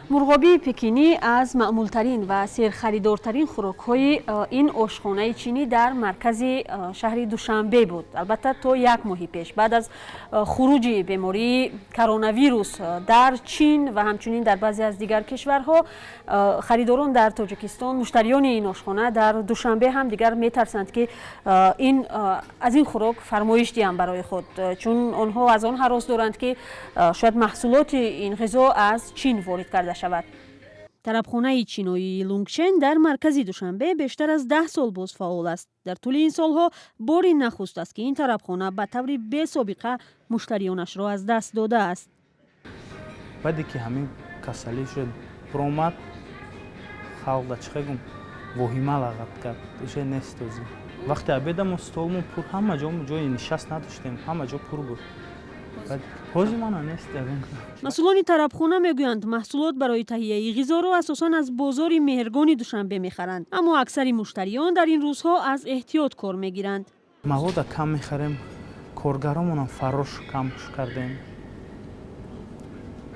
Мурғобии пекинӣ аз маъмултарин ва серхаридортарин хӯрокҳои ин ошхонаи чинӣ дар маркази шаҳри Душанбе буд. Албатта, то як моҳи пеш, баъд аз хуруҷи бемории коронавирус дар Чин ва ҳамчунин дар баъзе аз дигар кишварҳо, харидорон дар Тоҷикистон, муштариёни ин ошхона дар Душанбе ҳам дигар метарсанд, ки ин аз ин хӯрок фармоиш диҳанд барои худ, чун онҳо аз он ҳарос доранд, ки шояд маҳсулоти ин ғизо аз Чин ворид карда шавад. Тарабхонаи чиноии Лунгчен дар маркази Душанбе бештар аз 10 сол боз фаъол аст. Дар тӯли ин солҳо бори нахуст аст, ки ин тарабхона ба таври бесобиқа муштариёнашро аз даст додааст. Баъде ки ҳамин касалӣ шуд, буромад, халқ да чӣ гум воҳима лағат кард, уже нест. Озӣ вақти обеда мо столмо пур, ҳама ҷо ҷои нишаст надоштем, ҳама ҷо пур буд. Ҳозир мана нест. Масъулони тарабхона мегӯянд, маҳсулот барои таҳияи ғизоро асосан аз бозори Меҳргони Душанбе мехаранд, аммо аксари муштариён дар ин рӯзҳо аз эҳтиёт кор мегиранд. Мавода кам мехарем, коргаромонам фаррош кам кардем,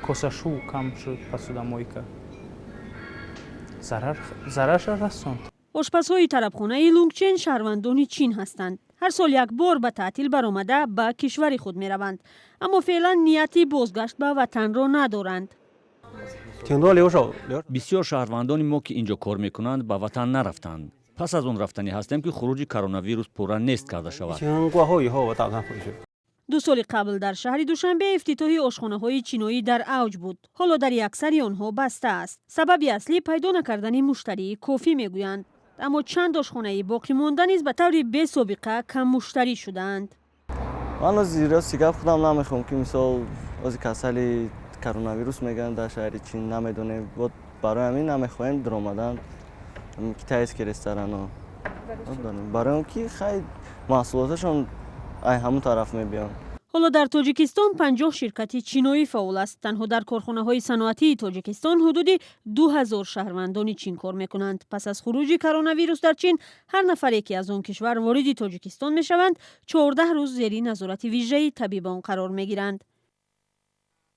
косашу кам шуд, посудомойка зарарша расонд. Ошпазҳои тарабхонаи Лунгчен шаҳрвандони Чин ҳастанд. Ҳар сол як бор ба таътил баромада, ба кишвари худ мераванд, аммо феълан нияти бозгашт ба ватанро надоранд. Бисёр шаҳрвандони мо, ки ин ҷо кор мекунанд, ба ватан нарафтанд. Пас аз он рафтанӣ ҳастем, ки хуруҷи коронавирус пурра нест карда шавад. 2 соли қабл дар шаҳри Душанбе ифтитоҳи ошхонаҳои чиноӣ дар авҷ буд. Ҳоло дари аксари онҳо баста аст. Сабаби аслӣ пайдо накардани муштарии кофӣ мегӯянд, аммо чанд ошхонаи боқимонда низ ба таври бесобиқа каммуштарӣ шудаанд. Ман ози, рости гап, худам намехоҳам, ки мисол ози касали коронавирус мегӯянд дар шаҳри Чин, намедонем, барои ҳамин намехоҳем дуромадан китайский ресторано, барои он ки хай маҳсулоташон ай ҳамун тараф мебиёнд. Ҳоло дар Тоҷикистон 50 ширкати чиноӣ фаъол аст. Танҳо дар корхонаҳои саноатии Тоҷикистон ҳудуди 2000 шаҳрвандони Чин кор мекунанд. Пас аз хуруҷи коронавирус дар Чин, ҳар нафаре, ки аз он кишвар вориди Тоҷикистон мешаванд, 14 рӯз зери назорати вижаи табибон қарор мегиранд.